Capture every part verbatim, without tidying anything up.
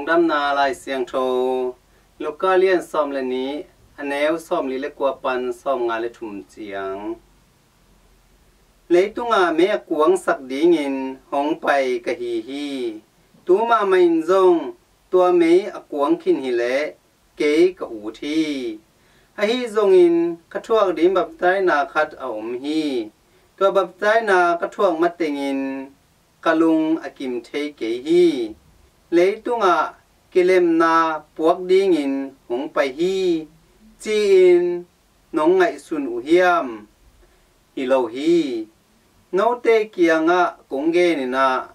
Lungdamna Lai Siangtho, Luka lian sawm le nih, a neu sawmli le kua pan sawmnga le thum ciang. Leitungah mei a kuangsak dingin hong pai ka hi hi. Tu mahmah in zong tua mei a kuang khin hileh kei ka ut hi. Ahi zongin ka thuak ding baptaina khat a om hi. Tua baptaina ka thuak matengin ka lung a kim thei kei hi. Leitungah kilemna puak dingin hong pai hi, ci-in nong ngaihsun uh hiam? Hi lo hi. Note kiangah kong genin ah,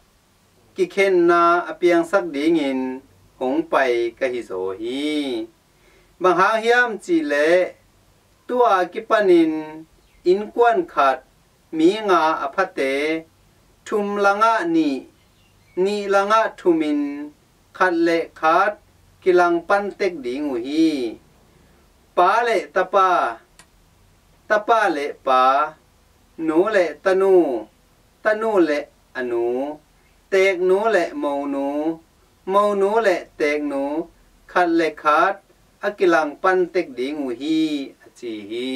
kikhenna a piangsak dingin hong pai ka hi zaw hi. Bang hang hiam cihleh, tu-a kipanin innkuan khat, mi nga a phate, thum langah nih, nih langah thumin khat le khat kilangpan tek ding uh hi. Pa le tapa, tapa le pa, nu le tanu, tanu le a nu, teeknu le monu, monu le teeknu, khat le khat a kilangpan tek ding uh hi, a ci hi.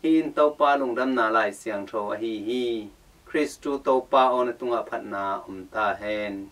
Hih in Topa lungdamna Lai Siangtho ahi hi. Khristu Topa aw, na tungah phatna om ta hen.